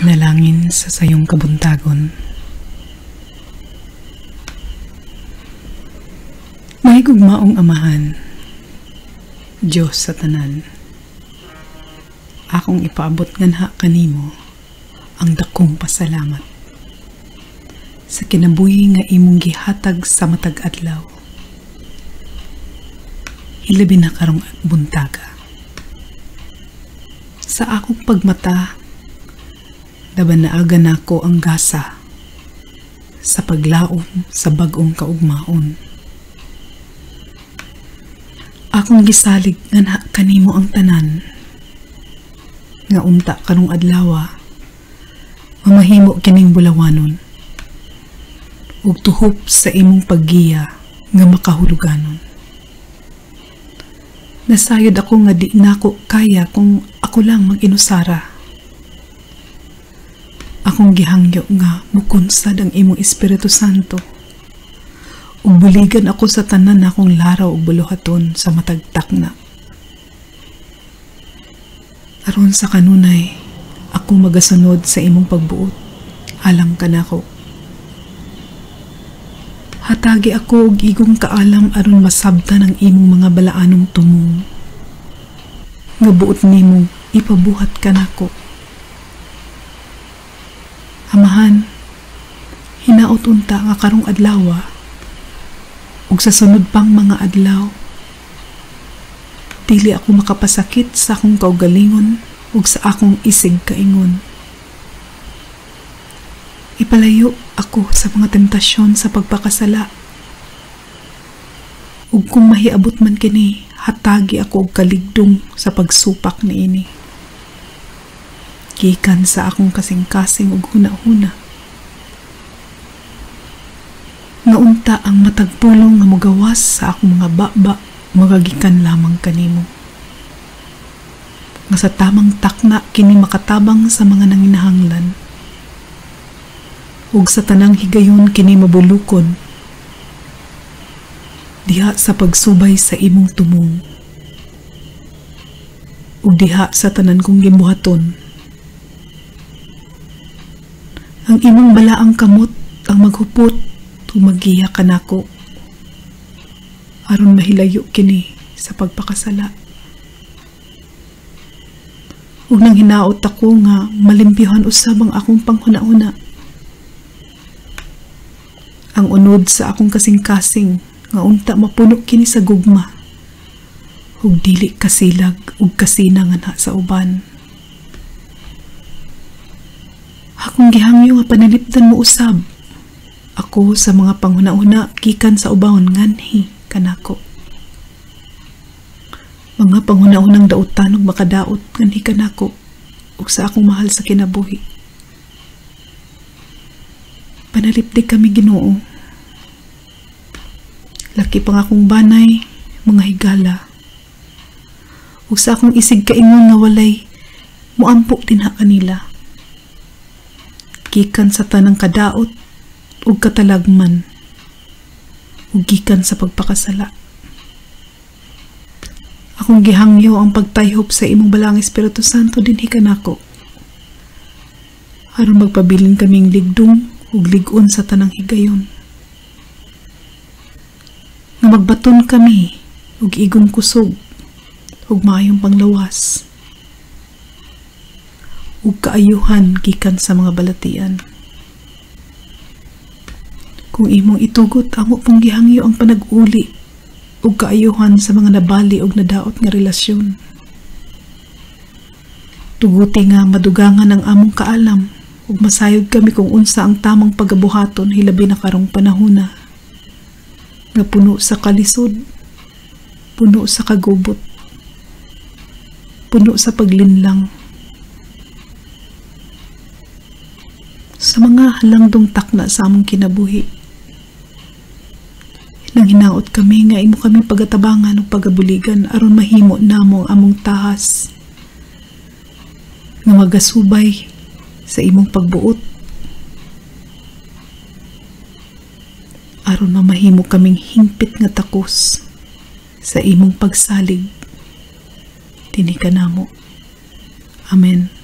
Panalangin sa sayong kabuntagon. Mahigugmaong Amahan, Dios sa tanan, akong ipaabot nganha kanimo ang dakong pasalamat sa kinabuhi nga imong gihatag sa matag adlaw. Hilabi na karong buntaga. Sa akong pagmata, laban naaga nako ang gasa sa paglaom sa bag-ong kaugmaon. Akong gisalig nganha kanimo ang tanan nga unta karong adlawa mamahimo kining bulawanon ug tuhop sa imong paggiya nga makahuluganon. Nasayod ako nga di nako kaya kung ako lang mag-inusara. Akong gihangyo nga mukunsad ang imong Espiritu Santo ug buligan ako sa tanan akong laraw ug buluhaton sa matag takna. Aron sa kanunay, ako magasunod sa imong pagbuot alang kanako. Hatagi ako og igong kaalam aron masabtan ang imong mga balaanong tumong nga buot nimo ipabuhat kanako. Amahan, hinaot unta nga karong adlawa ug sa sunod pang mga adlaw, dili ako makapasakit sa akong kaugalingon ug sa akong isig kaingon. Ipalayo ako sa mga temptasyon sa pagpakasala. Ug kung mahiabot man kini, hatagi ako og kaligdong sa pagsupak niini. Gikan sa akong kasing-kasing ug huna-huna. Nga unta ang matag pulong nga mogawas sa akong mga baba magagikan lamang kanimo. Nga sa tamang takna kini makatabang sa mga nanginahanglan. Ug sa tanang higayon kini mabulukon diha sa pagsubay sa imong tumong. Ug diha sa tanan kong gibuhaton. Ang imong balaang kamot ang maghupot ug maggiya kanako aron mahilayo kini sa pagpakasala. Ug nang hinaot ako nga malimpyuhan usab ang akong panghuna-huna. Ang unod sa akong kasing-kasing nga unta mapuno kini sa gugma ug dili kasilag ug kasinang nganha sa uban. Akong gihangyo nga panalipdan mo usab ako sa mga panghuna-huna gikan sa ubahon nganhi kanako. Mga panghuna-hunang dautan ug makadaot nganhi kanako ug sa akong mahal sa kinabuhi. Panalipdi kami, Ginoo. Laki pang akong banay, mga higala. Ug sa akong isig kaingon nga walay muampo dinha kanila. Gikan sa tanang kadaot ug katalagman ug gikan sa pagpakasala. Akong gihangyo ang pagtayhop sa imong balaang Espiritu Santo dinhi kanako aron magpabilin kaming ligdong ug lig-on sa tanang higayon. Nga magbaton kami ug igong kusog ug maayong panglawas ug kaayuhan gikan sa mga balatian. Kung imong itugot, amo pong gihangyo ang panag-uli ug kaayuhan sa mga nabali ug nadaot nga relasyon. Tuguti nga madugangan ang among kaalam ug masayod kami kung unsa ang tamang pagabuhaton hilabi na karong panahona nga puno sa kalisod, puno sa kagubot, puno sa paglinlang. Sa mga halangdong takna sa among kinabuhi, nang hinaot kami nga imo kami pagatabangan ug pagabuligan aron mahimo namo ang among tahas nga magasubay sa imong pagbuot aron mamahimo kaming hingpit nga takos sa imong pagsalig dinhi kanamo. Amen.